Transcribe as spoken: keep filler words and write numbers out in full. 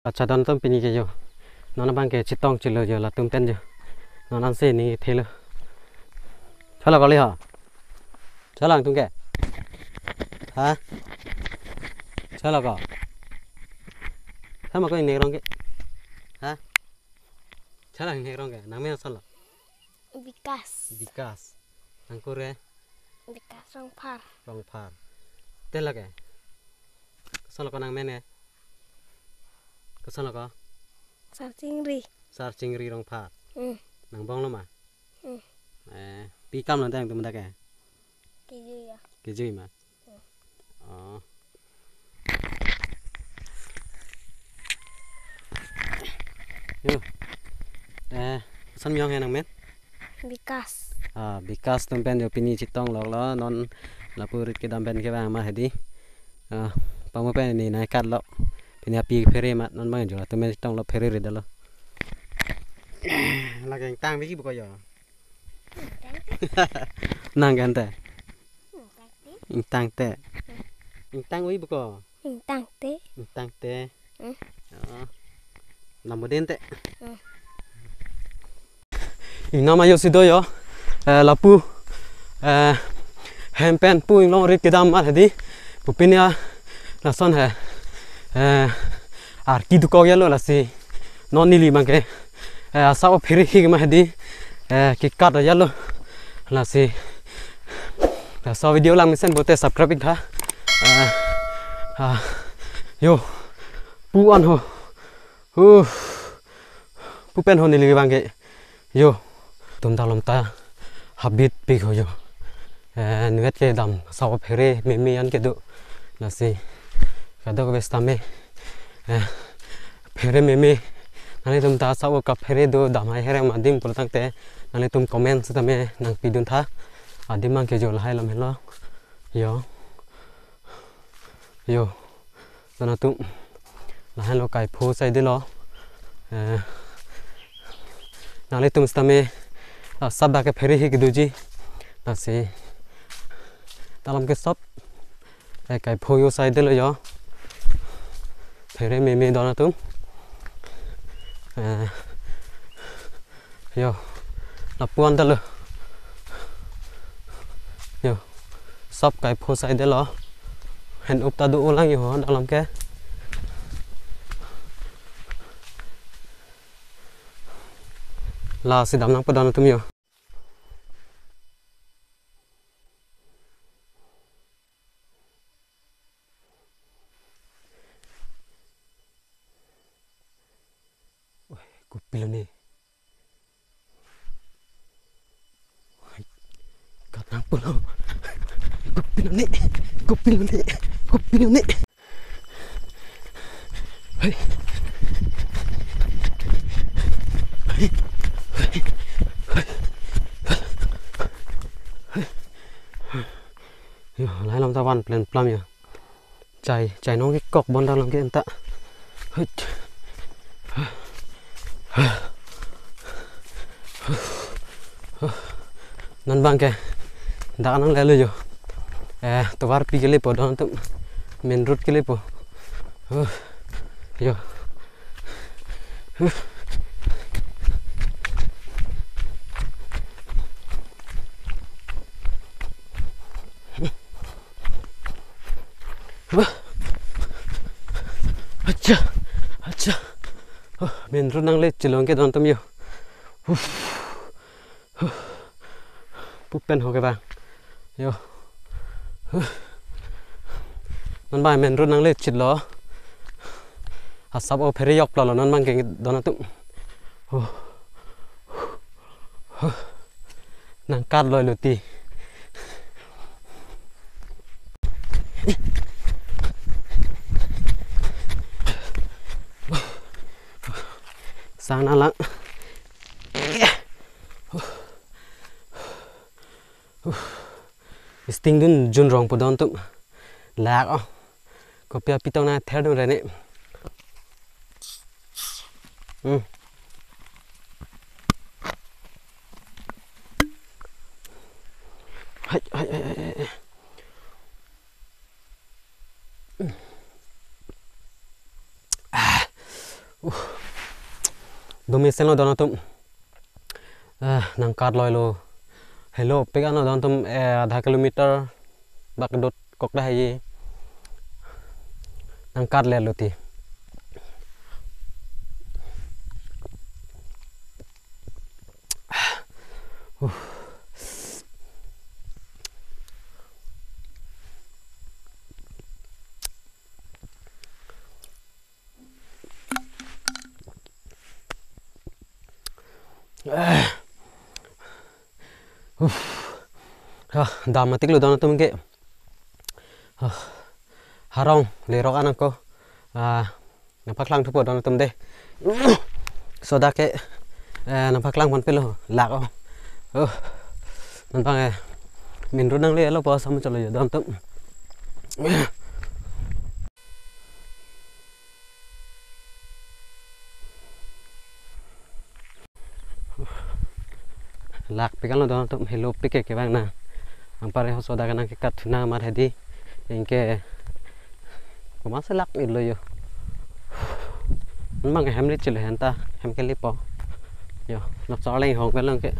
Accha, don atum, pini ke jo, non abang ke chetong chelo jo, latum pen jo. Non ansi neli thelo. Chala kali ha? Chala nangtum ke? Ha? Chala ko? Sama ko ingnek rong ke? Ha? Chala ingnek rong ke? Nangmen chala? Bikas. Bikas. Nangkur ke? Bikas Rongphar. Rongphar. Te lake? Koson lo ko nangmen ke? Koson lo ko? Sar Chingri. Sar Chingri Rongphar. Hmm. Nang bong lo ma? Hmm. Eh, pi kam lo tang tum dak ke? Kejui ya. Kejui ma? Hmm. Oh. Yo. Eh, koson miyong he nangmen? Bikas. Ah, Bikas atum pen jo pini chetong lok lo, non lapu rit kedam pen kevang ma hedi. Ah, pamu pen neli nangkat lo. Pini api phere mat, non abang jo latum pen chetong lo, phere rit lo. Lake ingtang biki buko jo. Nang kan te? Ingtang te. Ingtang ui buko. Ingtang te. Ingtang te. Hmm. Oh. Namo den te. Hmm. Ingnam ajo si do jo. Eh, lapu, eh, hem pen pu inglong rit kedam ma hedi. Pu pini a lason he. Eh, arki dukok ya lo, lasi non neli abang ke, eh, asap aphere hik ma hedi, eh, kekat ya lo. Lasi, laso video lang mesen pute subscribe ik tha. Eh, ah, yo, pu an ho. Uh, pu pen ho neli abang ke. Yo, tum dalom ta habit pik ho jo. Eh, nuet kedam asap aphere meme an kedo. Lasi kadokave sitame, eh, phere meme. Nanglitum ta asap kaphere do dam hai herem adim pulo tangte, nanglitum comment sitame nangpidun tha. Adim abang ke jo lahai lam helo. Yo. Yo. Don atum, lahenlo kaipho saidelo. Eh, nanglitum sitame, ah, asap dak ke phere hik doji. Lasi, dalam ke sop. Eh, kaipho yo saidelo jo. Phere meme don atum. Eh, yo, lapu an ta lo. Yo, sop kaipho saidelo. Hen up ta do ulang yo, dalam ke. Lasi dam nangpo don atum yo. Oi, kopilo ne. Oi, kat nangpo lo. Kopilo ne. Kopilo ne. Kopilo ne. Hei. Hei. Hei. Hei. Yo, lahai lam ta van plen plam yo. Chai, chai nong kekok bon dalam ke enta. Hut. Non abang ke dak nanglelo jo. Eh, tovar pi kelepo don atum. Main road kelepo. Huh. Yo. Huh. Wah. Accha. Accha. Oh, main road nangle chilong ke don atum yo. Uff. Huh. Pu pen ho ke bang. Yo. Huh. Non abang main road nangle chitlo. Asap aphere yok lo non abang ke don atum. Huh. Huh. Nangkat loi lo ti. Sang nanglang. Sting dun jun rong po don atum. Lak o. Kopi api tong nangther dun rene. Hmm. Hai, hai, hai, hai, hai. Ah. Dumi selo don atum. Eh, nangkat loilo. Helopik ano don atum, eh, adha kilometer bak dot kok dah ye. Nangkat lelo ti. Uh. Uff. Ah, dam atik lo don atum ke. Ah, harong lerok anang ko. Ah, nangpaklang thupo don atum de. Soda ke, eh, nangpaklang pon pelo lak o. Oh. Nangpang, eh, minru nanglelo po sam cholo yo don atum. Lakpik anlo don atum, helopik ke kevang na. Anpar ho soda ke nangkekat thu na mar hedi. Anke komatsi lak-et lo yo. Mang hem le chilo hen ta, hem ke lipo. Yo, nok chorleng hong pelong ke.